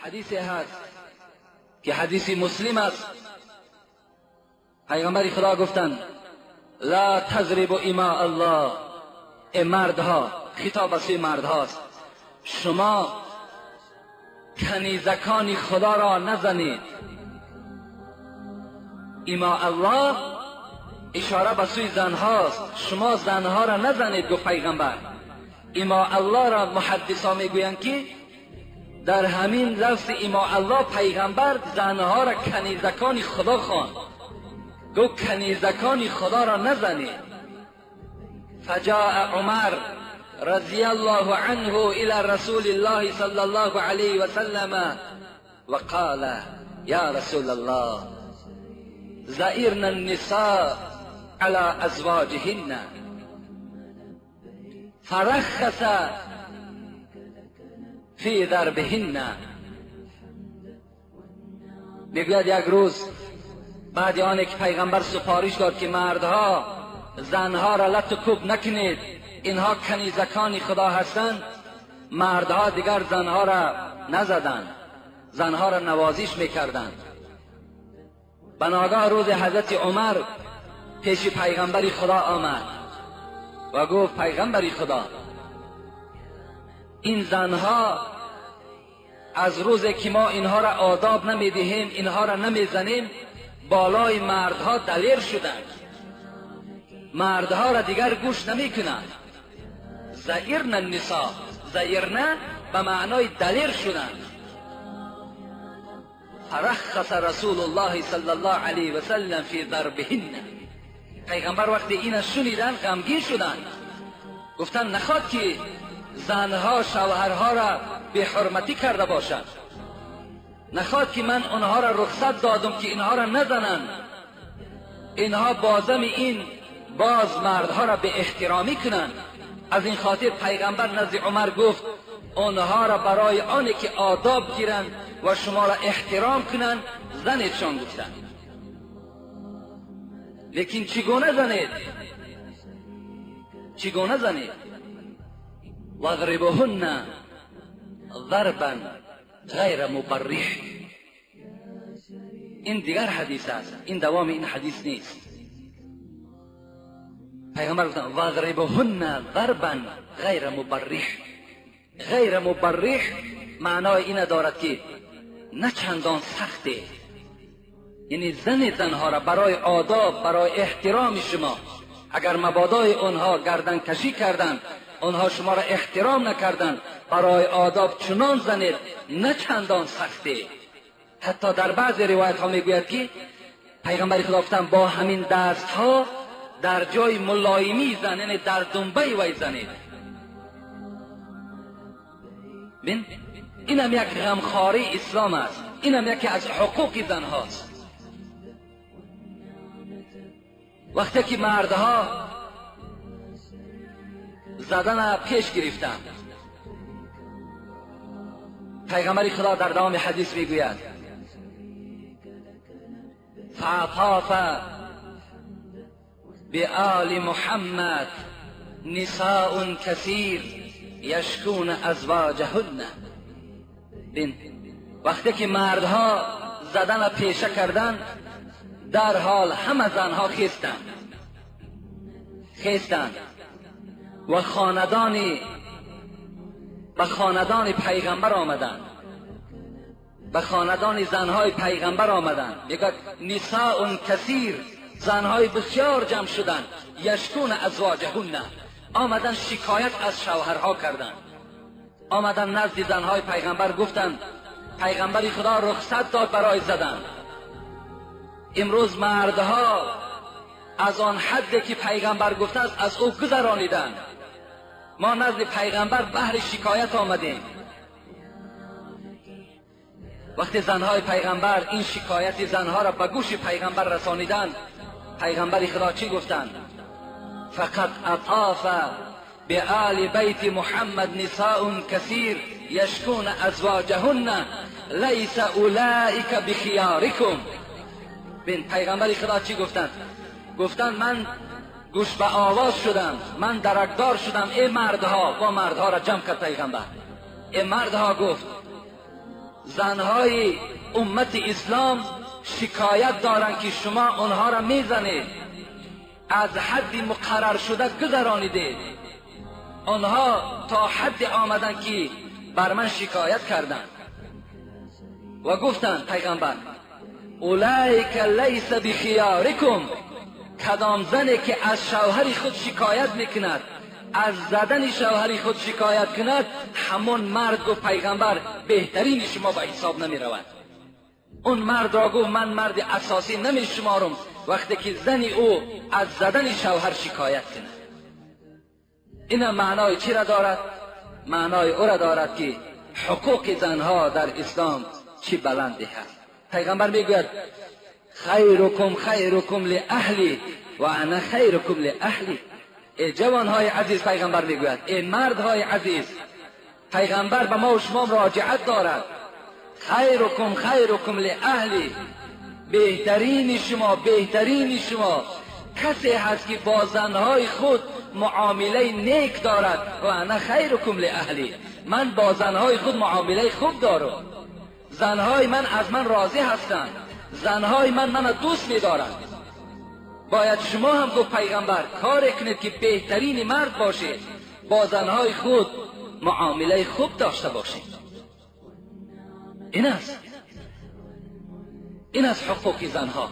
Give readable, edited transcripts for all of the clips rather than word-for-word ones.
ҳадисе ҳаст ки ҳадиси муслим аст. Пайғамбари Худо гуфтанд: ла тазрибу има Аллоҳ. Э мардҳо, хитоб ба сӯи мардҳост, шумо канизакони Худоро назанед. Има Аллоҳ ишора ба сӯи занҳост, шумо занҳоро назанед, гуфт пайғамбар. Има Аллоҳро муҳаддисо мегӯянд, ки дар ҳамин лафзи има Аллоҳ пайғамбар занҳоро канизакони Худо хонд, гуфт канизакони Худоро назанед. فجاء عمر رضي الله عنه إلى رسول الله صلى الله عليه وسلم وقال: يا رسول الله، زئرن النساء على أزواجهن، فرخص في ضربهن. میگوید یک روز بعد آنه که پیغمبر سفارش داد که مردها زنها را لت و کوب نکنید، اینها کنیزکان خدا هستند، مردها دیگر زنها را نزدند، زنها را نوازش میکردند. بناگاه روز حضرت عمر پیش پیغمبر خدا آمد و گفت: پیغمبر خدا، این زنها از روزی که ما اینها را آداب نمیدهیم، اینها را نمیزنیم، بالای مردها دلیر شدند، مردها را دیگر گوش نمیکنند. زئرن النساء، زئرن به معنای دلیر شدند. فرخص رسول الله صلی الله علیه و سلم فی ضربهن. پیغمبر وقتی این شنیدن غمگین شدند، گفتند نخواد که زنها شوهرها را به حرمتی کرده باشند، نخواد که من آنها را رخصت دادم که اینها را نزنند، اینها بازم این باز مردها را به احترامی کنند. از این خاطر پیغمبر نزد عمر گفت آنها را برای آنی که آداب گیرند و شما را احترام کنند زنیدشان گفتند. لیکن چگونه زنید؟ چگونه زنید؟ واضربوهن ضربا غیر مبرح. این دیگر حدیث است، این دوام این حدیث نیست. پیغمبر گفتند واضربوهن ضربا غیر مبرح. غیر مبرح معنای این دارد که نه چندان سخته، یعنی زن زنها را برای آداب، برای احترام شما، اگر مبادای آنها گردن کشی کردند، آنها شما را احترام نکردند، برای آداب چنان زنید نه چندان سخته. حتی در بعض روایت ها میگوید که پیغمبر خدا گفتند با همین دست ها در جای ملایمی زن، یعنی در دنبه وی زنید. بین اینم یک غمخواری اسلام است، اینم یکی از حقوق زن هاست. وقتی که مردها زدن پیش گرفتند، پیغمبر خدا در دوام حدیث میگوید فاطاف بآل محمد نساء کثیر یشکون ازواجهن. بین وقتی که مردها زدن پیشه کردند، در حال همه زنها خیستند و خاندانی به خاندان پیغمبر آمدند، به خاندان زنهای پیغمبر آمدند. میگوید نساء کثیر، زنهای بسیار جمع شدند، یشکون ازواجهن، آمدن شکایت از شوهرها کردند. آمدن نزد زنهای پیغمبر گفتند پیغمبر خدا رخصت داد برای زدن. امروز مردها از آن حدی که پیغمبر گفته است از او گذرانیدند. ما نزد پیغمبر بهر شکایت آمدیم. وقتی زنهای پیغمبر این شکایت زنها را به گوش پیغمبر رسانیدند، پیغمبر خدا چی گفتند؟ فقط اطاف بآل بیت محمد نساء کثیر یشکون ازواجهن لیس اولئک بخیارکم. بین پیغمبر خدا چی گفتند؟ گفتند من گوش به آواز شدم، من درکدار شدم، ای مردها. با مردها را جمع کرد پیغمبر. ای مردها، گفت زنهای امت اسلام شکایت دارند که شما آنها را میزنید، از حد مقرر شده گذرانیدید. آنها تا حد آمدند که بر من شکایت کردند و گفتند پیغمبر اولئک لیس بخیارکم، کدام زنی که از شوهر خود شکایت میکند، از زدن شوهر خود شکایت کند، همون مرد گفت پیغمبر بهترین شما به حساب نمی رود. اون مرد را گفت من مرد اساسی نمی شمارم وقتی که زن او از زدن شوهر شکایت کند. این معنای چی را دارد؟ معنای او را دارد که حقوق زنها در اسلام چی بلندی هست. پیغمبر میگوید خیرکم خیرکم لاهلی و انا خیرکم لاهلی. ای جوانهای عزیز، پیغمبر میگوید ای مردهای عزیز، پیغمبر به ما و شما مراجعت دارد. خیرکم خیرکم لاهلی، بهترین شما بهترین شما کسی هست که با زنهای خود معامله نیک دارد. و انا خیرکم لاهلی، من با زنهای خود معامله خوب دارم، زنهای من از من راضی هستند، زنهای من منو دوست می‌دارند. باید شما هم گفت پیغمبر کار کنید که بهترین مرد باشید، با زنهای خود معامله خوب داشته باشید. این است حقوق زنها.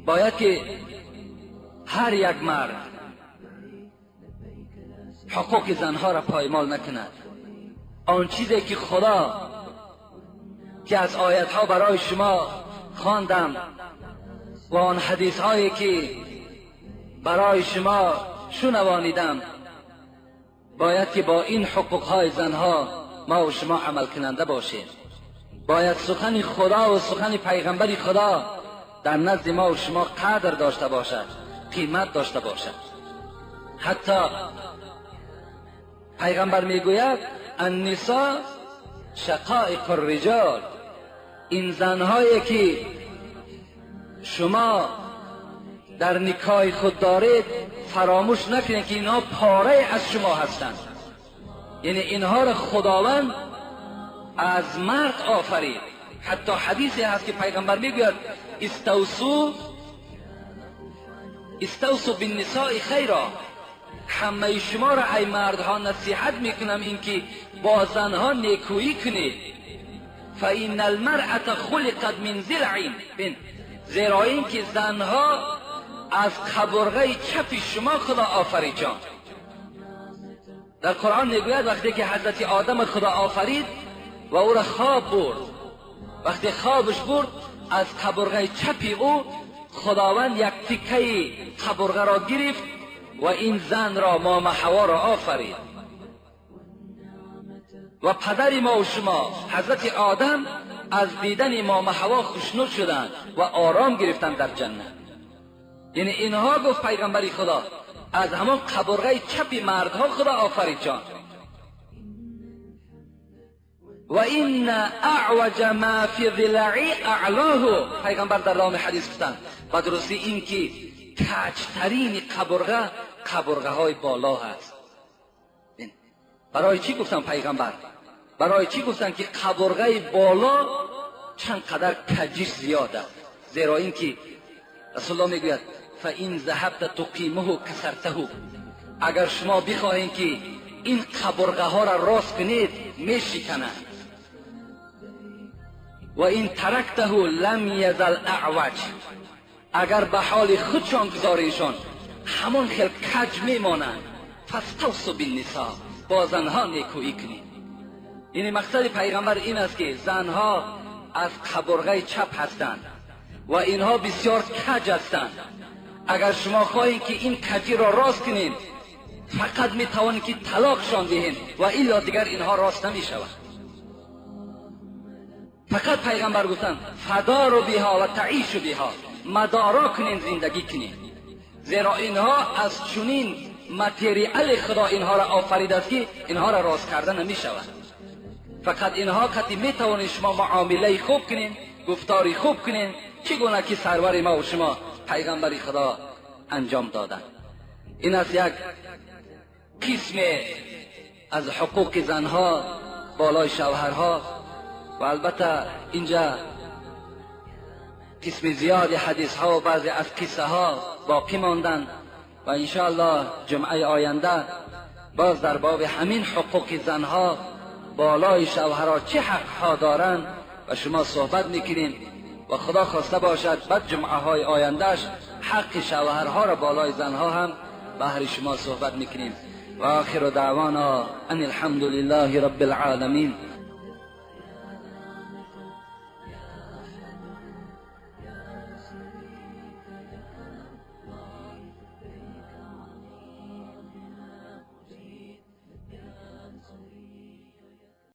باید که هر یک مرد حقوق زنها را پایمال نکند. آن چیزی که خدا که از آیتها برای شما خواندم و آن حدیث هایی که برای شما شنوانیدم، باید که با این حقوق های زنها ما و شما عمل کننده باشیم. باید سخن خدا و سخن پیغمبر خدا در نزد ما و شما قدر داشته باشد، قیمت داشته باشد. حتی پیغمبر میگوید النساء شقائق الرجال، این زنهایی که شما در نکاح خود دارید فراموش نکنید که اینها پاره از شما هستند. یعنی اینها را خداوند از مرد آفرید. حتی حدیثی هست که پیغمبر میگوید استوصوا بالنساء خیرا، همه شما را ای مردها نصیحت میکنم اینکه با زنها نیکویی کنید. فإن المرأة خلقت من ضلع، زیرا اینکه زنها از قبرغه چپ شما خدا آفرید جان. در قرآن میگوید وقتی که حضرت آدم خدا آفرید و او را خواب برد، وقتی خوابش برد از قبرغه چپ او خداوند یک تکه قبرغه را گرفت و این زن را ماما حوا را آفرید. و پدر ما و شما حضرت آدم از دیدن ماما حوا خوشنود شدند و آرام گرفتند در جنت. یعنی اینها گفت پیغمبری خدا از همان قبرغه چپ مردها خدا آفرید جان. و این اعوج ما فی ضلعی اعلاه، پیغمبر در رام حدیث گفتند و درستی این که کجترین قبرغه قبرغه های بالا هست. برای چی گفتن پیغمبر؟ برای چی گفتن که قبرغه بالا چند قدر کجش زیاد است؟ زیرا اینکه رسول الله میگوید فإن ذهبت تقیمه کسرته، اگر شما بخواهید که این قبرغه ها را راست کنید میشکنند. و این ترکته لم یزل اعوج، اگر به حال خودشان گذاریشان همون خیل کج میمانند. فاستوصوا بالنساء، با زنها نیکویی کنید. یعنی مقصد پیغمبر این است که زنها از قبرغه چپ هستند و اینها بسیار کج هستند. اگر شما خواهید که این کجی را راست کنید فقط میتوانید که طلاقشان دهید و الا دیگر اینها راست نمیشود. فقط پیغمبر گفتند فداروا بها و تعیشوا بها، مدارا کنین، زندگی کنین، زیرا اینها از چنین متریال خدا اینها را آفریده است که اینها را راست کردن نمیشود. فقط اینها قطعی میتوانید شما معامله خوب کنین، گفتاری خوب کنین، چگونه که سرور ما و شما پیغمبر خدا انجام دادن. این از یک قسم از حقوق زنها بالای شوهرها. و البته اینجا قسم زیاد حدیث ها و بعضی از قصه ها باقی ماندن و انشاءالله جمعه آینده باز در باب همین حقوق زنها بالای شوهرها چه حق ها دارند و شما صحبت میکنیم و خدا خواسته باشد بعد جمعه های آیندهش حق شوهرها را بالای زنها هم بهر شما صحبت میکنیم. و آخر دعوانا ان الحمد لله رب العالمین.